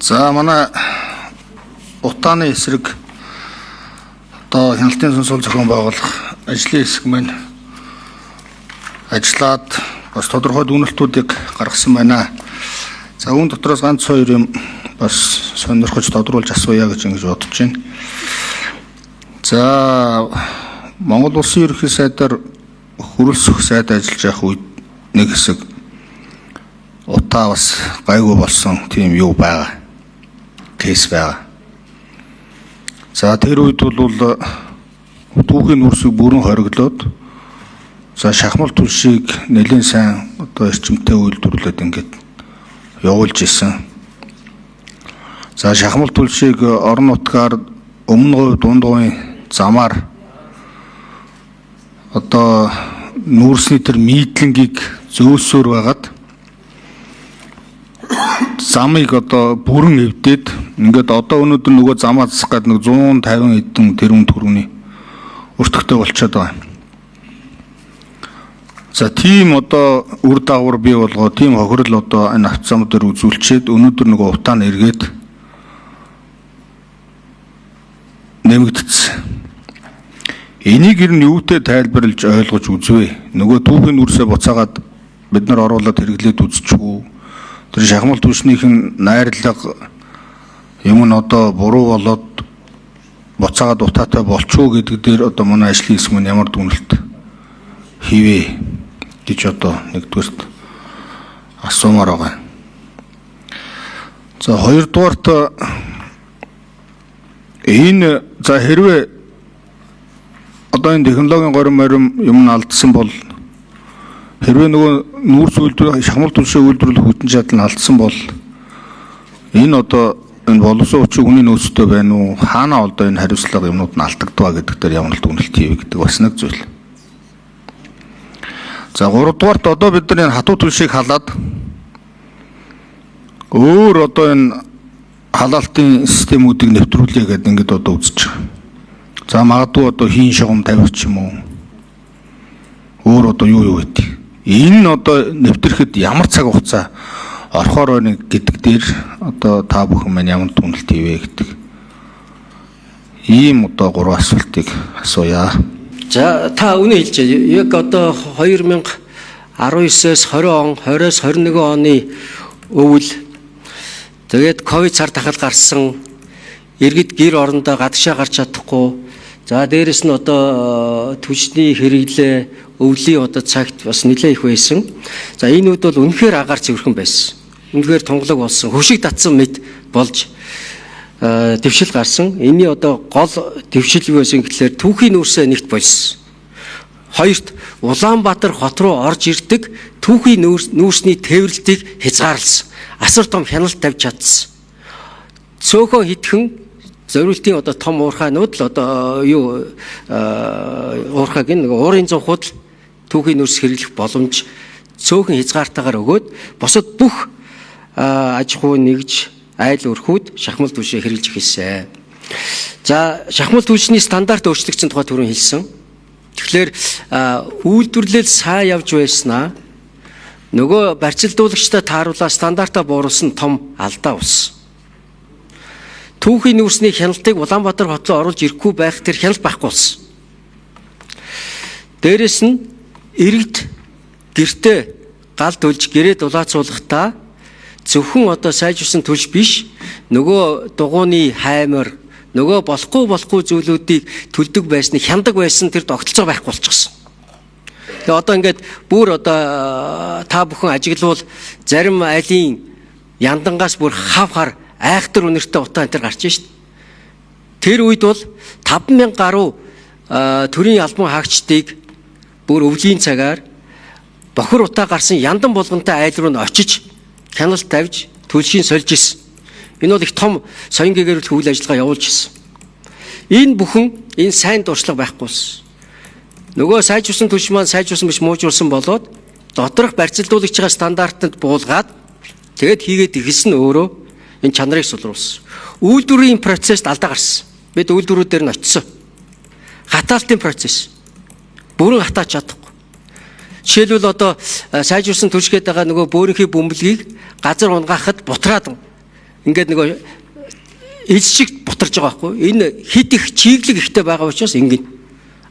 За, манай утааны эсрэг одоо хяналтын сонсол зохион байгуулах ажлын хэсэг маань ажиллаад бас тодорхой дүгнэлтүүдийг гаргасан байна. За, үүн дотроос ганц хоёр юм бас сонирхож тодруулж асууя гэж ингэж бодож байна. За, Монгол Улсын ерөнхий сайдаар хөрөлсөх сайд ажиллаж явах үед нэг хэсэг утаа бас гайгүй болсон тийм юу байгаа. Case байгаа. За, тэр үед бол түүхийн нүрсийг бүрэн хориглоод, за, шахмал түлшийг нэлээн сайн одоо эрчимтэй үйлдвэрлээд ингээд явуулж исэн. За, шахмал түлшийг орон нутгаар өмнө говь, дунд говийн замаар одоо нүүрсний тэр мийдлэнгийг зөөсөөр байгаад замыг одоо бүрэн эвдээд, ингээд одоо өнөөдөр нөгөө замаа засах гээд нэг 150 хэдэн тэрбум төгрөгийн өртөгтэй болчиход байгаа. За, тийм одоо үр дагавар бий болгоо, тийм хохирол одоо энэ авто зам дээр үзүүлчихэд өнөөдөр нөгөө утаа нь эргээд нэмэгдсэн. Энийг ер нь юутай тайлбарлаж ойлгож үзвэ? Нөгөө түүхийн нүрсээ буцаагаад бид нар оруулаад хэрэглээд үзчихв үү? Тэр шахмал түлшнийх нь найрлага юм нь одоо буруу болоод буцаагаад утаатай болчихоо гэдэг дээр одоо манай ажлын хэсэг маань ямар дүгнэлт хийвэ гэж одоо нэгдүгээрт асуумаар байгаа. За, хоёрдугаарт энэ, за, хэрвээ одоо энэ технологийн горим морим юм нь алдсан бол, хэрвээ нөгөө нүүрс үйлдвэр, шахмал түлшээ үйлдвэрлэх хүчин чадал нь алдсан бол энэ одоо энэ боловсон хүчин хүний нөөцтэй байна уу? Хаана одоо энэ хариуцлага юмнууд нь алдагдваа гэдэг дээр ямар л дүгнэлт хийвэ гэдэг бас нэг зүйл. За, гуравдугаарт одоо бид нар энэ хатуу түлшийг халаад өөр одоо энэ халаалтын системүүдийг нэвтрүүлье гэдэг ингээд одоо үзэж байгаа. За, магадгүй одоо хийн шугам тавих ч юм уу. Өөр одоо юу юу гэдэг. Энэ нь одоо нэвтрэхэд ямар цаг хугацаа орохоор байна гэдэг дээр одоо та бүхэн маань ямар дүгнэлт хийвэ гэдэг. Ийм одоо гурван асуултыг асууя. За, та үнэ хэлж байна. Яг одоо 2019-ээс 20 он, 20-оос 21 оны өвөл, тэгээд ковид цар тахал гарсан, иргэд гэр орондоо гадагшаа гарч чадахгүй. За, дээрэс нь одоо түлшний хэрэглээ өвлийн одоо цагт бас нэлээд их байсан. За, энэ үед бол үнэхээр агаар цэвэрхэн байсан. Үнэхээр тунгалаг болсон. Хөшиг татсан мэт болж дэвшил гарсан. Энийний одоо гол дэвшил юу байсан гэхлээр түүхийн нүүрсээ нэгт болсон. Хоёрт Улаанбаатар хот руу орж ирдэг түүхийн нүүрсний тээвэрлэлтийг хязгаарласан. Асар том хяналт тавьж чадсан. Цөөхөн хитгэн зориултын одоо том уурхаанууд л одоо юу уурхааг нэг уурын зунхууд л түүхийн нүүрс хэрэглэх боломж цөөхөн хязгаартайгаар өгөөд бусад бүх аж ахуй нэгж, айл өрхүүд шахмал түлшээ хэрэглэж эхэлсэн. За, шахмал түлшний стандарт өөрчлөгдсөн тухай түрүүн хэлсэн. Тэгэхээр үйлдвэрлэл сайн явж байснаа нөгөө барьцалдуулагчтай тааруулаа стандартаа бууруулсан том алдаа болсон. Түүхийн нүүрсний хяналтыг Улаанбаатар хот руу оруулж ирэхгүй байх тэр хяналт байхгүй болсон. Дээрэс нь иргэд гэртээ гал төлж гэрээ дулаацуулахдаа зөвхөн одоо сайжирсан түлш биш, нөгөө дугууны хаймар, нөгөө болохгүй болохгүй зүйлүүдийг төлдөг байсны, хяндаг байсан тэр тогтолцоо байхгүй болчихсон. Тэгээ одоо ингээд бүр одоо та бүхэн ажиглавал зарим айлын яндангаас бүр хав хар айхтар үнэртэй утаа энэ төр гарч шít. Тэр үед бол 5000 гаруй төрийн албан хаагчдыг бүр өвлийн цагаар бохир утаа гарсан яндан болгонтой айл руу нь очиж хяналт тавьж түлшийг сольж исэн. Энэ бол их том соён гэгэрүүлэх үйл ажиллагаа явуулж исэн. Энэ бүхэн энэ сайн туршлага байхгүй болсон. Нөгөө сайжруулсан түлш маань сайжруулсан биш, муужруулсан болоод доторх барьцалдуулагчийн стандартанд буулгаад тэгээд хийгээд эхэлсэн нь өөрөө энэ чанарыг сулруулсан. Үйлдвэрийн процесст алдаа гарсан. Бид үйлдвэрүүд дээр нь очисон. Хатаалтын процесс. Бүрэн хатаач чадахгүй. Жишээлбэл, одоо сайжруулсан түлш гээд байгаа нөгөө бөөрийнхий бөмбөлгийг газар унгаахад бутраад ингээд нөгөө ил шиг бутарж байгаа байхгүй. Энэ хит их чиглэг ихтэй байгаа учраас ингэн.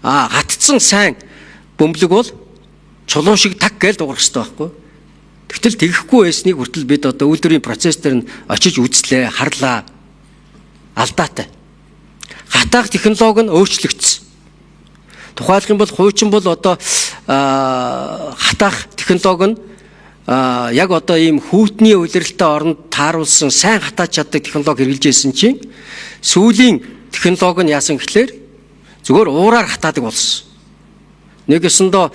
А гатцсан сайн бөмбөлөг бол чулуу шиг так гээл дуурах хэрэгтэй байхгүй. Тэгтэл тэгэхгүй байсныг хүртэл бид одоо үйлдвэрийн процесс дээр нь очиж үзлээ, харлаа. Алдаатай. Хатаах технологи нь өөрчлөгдсөн. Тухайлах юм бол хуучин бол одоо хатаах технологи нь яг одоо ийм хүүтний улиралтай оронд тааруулсан сайн хатааж чаддаг технологи хэрэглэж байсан чинь сүүлийн технологи нь яасан гэхлээр зүгээр уураар хатаадаг болсон. Нэг ёсондоо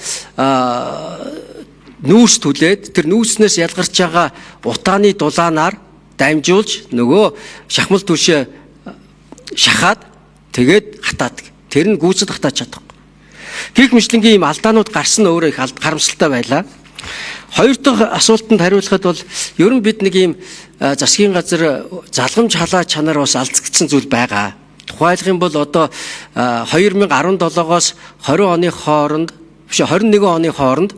нүүрс түлээд тэр нүүрснээс ялгарч байгаа утааны дулаанаар дамжуулж нөгөө шахмал түлшээ шахаад тэгээд хатаадаг. Тэр нь гүйцэд хатааж чадахгүй. Гэх мэтлэнгийн ийм алдаанууд гарсан нь өөрөө их харамсалтай байлаа. Хоёр дахь асуултанд хариулахад бол ер нь бид нэг ийм засгийн газар залгамж халаа чанар бас алдагдсан зүйл байгаа. Тухайлах юм бол одоо 2017-оос 20 оны хооронд биш 21 оны хооронд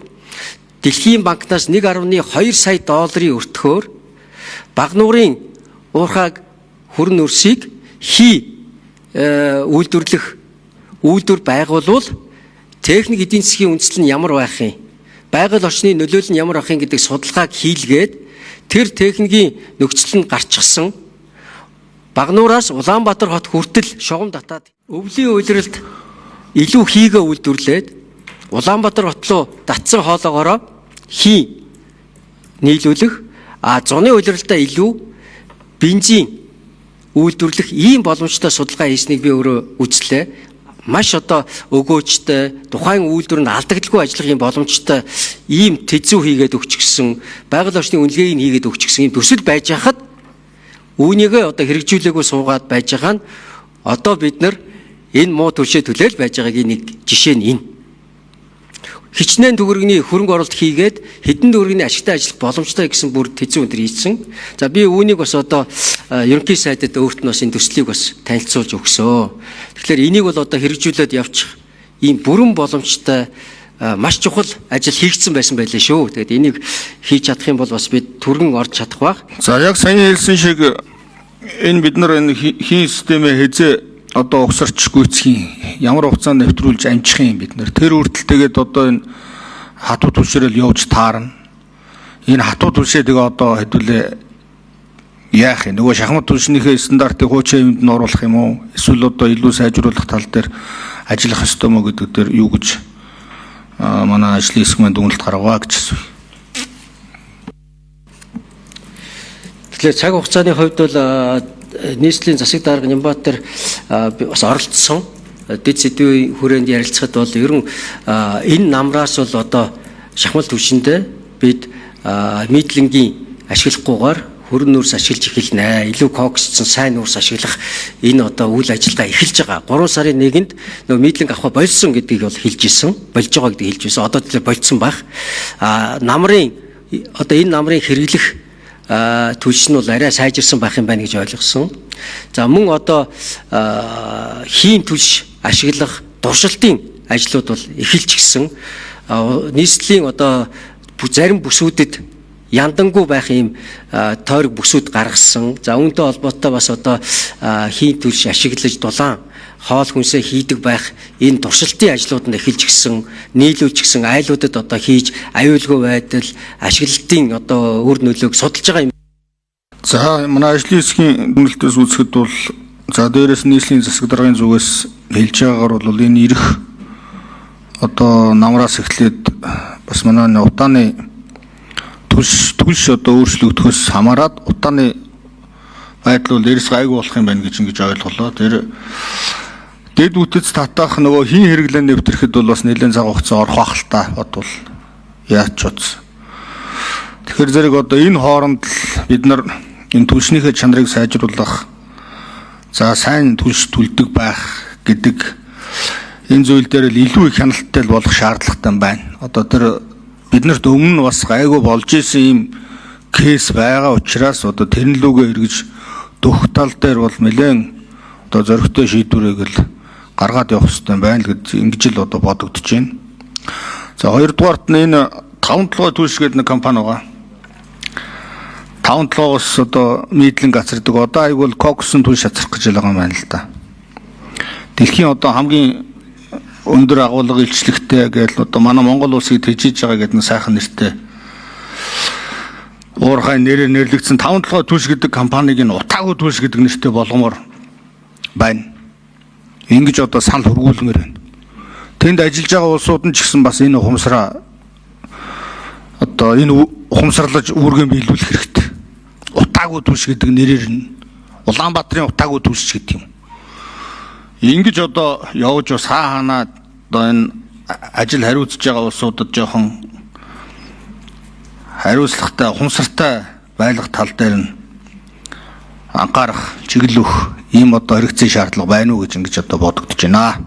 Дэлхийн банкнаас 1.2 сая долларын өртөхөөр Багнуурын уурхааг хүрэн нүрсийг хий үйлдвэрлэх үйлдвэр байгуулвал техник эдийн засгийн үндсэл нь ямар байх юм, байгаль орчны нөлөөлөл нь ямар байх юм гэдэг судалгааг хийлгээд тэр техникийн нөхцөл нь гарчихсан. Багнуураас Улаанбаатар хот хүртэл шугам татаад өвлийн улиралд илүү хийгээ үйлдвэрлээд Улаанбаатар хот руу татсан хоолоогоороо хий нийлүүлэх, а зуны улиралдаа илүү бензин үйлдвэрлэх ийм боломжтой судалгаа хийснийг би өөрөө үзлээ. Маш одоо өгөөжтэй, тухайн үйлдвэр нь алдагдalгүй ажиллах юм боломжтой ийм тэзүү хийгээд өгчихсөн, байгаль орчны үнэлгээг нь хийгээд өгчихсөн ийм төсөл байж хахад үүнийгээ одоо хэрэгжүүлээгүй суугаад байж байгаа нь одоо бид нар энэ муу түлшээ төлөөл байж байгаагийн нэг жишээ нь энэ. Хичнээн төгрөгийн хөрөнгө оруулалт хийгээд хэдэн төгрөгийн ашигтай ажиллах боломжтой гэсэн бүр тэзүү өндөр хийсэн. За би үүнийг бас одоо ерөнхий сайдад өөрт нь бас энэ төслийг бас танилцуулж өгсөө. Тэгэхээр энийг бол одоо хэрэгжүүлээд явчих ийм бүрэн боломжтой маш чухал ажил хийгдсэн байсан байлээ шүү. Тэгээд энийг хийж чадах юм бол бас бид түргэн орж чадах байх. За яг саяны хэлсэн шиг энэ бид нар энэ хийн системээ хэзээ одоо угсарч гүйцэх юм, ямар хугацаанд нэвтрүүлж амжих юм бид нар. Тэр хүртэл тэгээд одоо энэ хатуу түлшрэл явж таарна. Энэ хатуу түлшээ тэгээ одоо хэдүүлээ яах юм? Нөгөө шахмат түлшнийхээ стандартыг хуучин юмд нь оруулах юм уу? Эсвэл одоо илүү сайжруулах тал дээр ажиллах ёстой мó гэдэг дээр юу гэж манай ажлын хэсэг маань дүгнэлт гаргаваа гэж асууя. Тэгэхээр цаг хугацааны хувьд бол нийслэлийн засаг дарга Нямбатар бас оролцсон. Дэд сэдвийн хүрээнд ярилцахад бол ер нь энэ намраас бол одоо шахмал түвшиндээ бид мэдлэнгийн ашиглахгүйгээр хөрөн нүүрс ашиглаж эхэлнэ. Илүү коксцсон сайн нүүрс ашиглах энэ одоо үйл ажиллагаа эхэлж байгаа. 3 сарын 1-нд нөгөө мэдлэнг авах болсон гэдгийг бол хэлж исэн. Болж байгаа гэдгийг хэлж исэн. Одоо тэр болцсон байх. А намрын одоо энэ намрын хэрэглэх түлш нь бол арай сайжирсан байх юм байна гэж ойлгосон. За мөн одоо хийн түлш ашиглах туршилтын ажлууд бол эхэлж гисэн. Нийслэлийн одоо зарим бүсүүдэд яндангу байх ийм тойрог бүсүүд гаргасан. За үүнтэй холбоотой бас одоо хийн түлш ашиглаж дулаан хоол хүнсээ хийдэг байх энэ туршилтын ажлууд нь эхэлж гисэн, нийлүүлж гисэн айлуудад одоо хийж аюулгүй байдал, ашиглалтын одоо үр нөлөөг судалж байгаа юм. За манай ажлын хэсгийн дүгнэлтээс үзэхэд бол за дээрээс нийслэлийн засаг даргын зүгээс хэлж байгаагаар бол энэ ирэх одоо намраас эхлээд бас манай утааны түлш одоо өөрчлөгдөхөөс хамаарат утааны байдал бол эрс гайгүй болох юм байна гэж ингэж ойлголоо. Тэр дэд бүтэц татаах нөгөө хийн хэрэглээ нэвтрэхэд бол бас нэлээд цаг хугацаа орох байх л та бодвол яаж ч утас. Тэгэхээр зэрэг одоо энэ хооронд бид нар энэ түлшнийхээ чанарыг сайжруулах, за сайн түлш түлдэг байх гэдэг энэ зүйл дээр л илүү их хяналттай болох шаардлагатай байна. Одоо тэр биднэрт өмнө бас гайгүй болж исэн ийм кейс байгаа учраас одоо тэрэн лүүгээ эргэж дөх тал дээр бол нэлээд одоо зоригтой шийдвэрийг л гаргаад явах хэрэгтэй байна л гэж ингэж л одоо бодогдож байна. За хоёрдугаарт нь энэ 5 толгой түлш гэдэг нэг компани байгаа. Таван толгоос одоо нийтлэн гацардаг. Одоо айгуул коксын түлш шацрах гэж байгаа юм байна л да. Дэлхийн одоо хамгийн өндөр агуулга илчлэгтэй гэж одоо манай Монгол улсыг тэжээж байгаа гэдэг нь сайхан нэртэй. Уурхай нэрээр нэрлэгдсэн таван толгой түлш гэдэг компаниг нь утаагүй түлш гэдэг нэртэй болгомоор байна. Ингэж одоо санал хүргүүлмээр байна. Тэнд ажиллаж байгаа улсууд нь ч гэсэн бас энэ ухамсараа одоо энэ ухамсарлаж үүргээ биелүүлэх хэрэгтэй. Утаагүй түлш гэдэг нэрээр нь Улаанбаатарын утаагүй түлш гэдэг юм. Ингэж одоо явж бас хаа ханаа одоо энэ ажил хариуцж байгаа улсуудад жоохон хариуцлагатай, ухамсартай байлгах тал дээр нь анхаарах, чиглэл өгөх ийм одоо хэрэгцээ шаардлага байна уу гэж ингэж одоо бодогдож байна.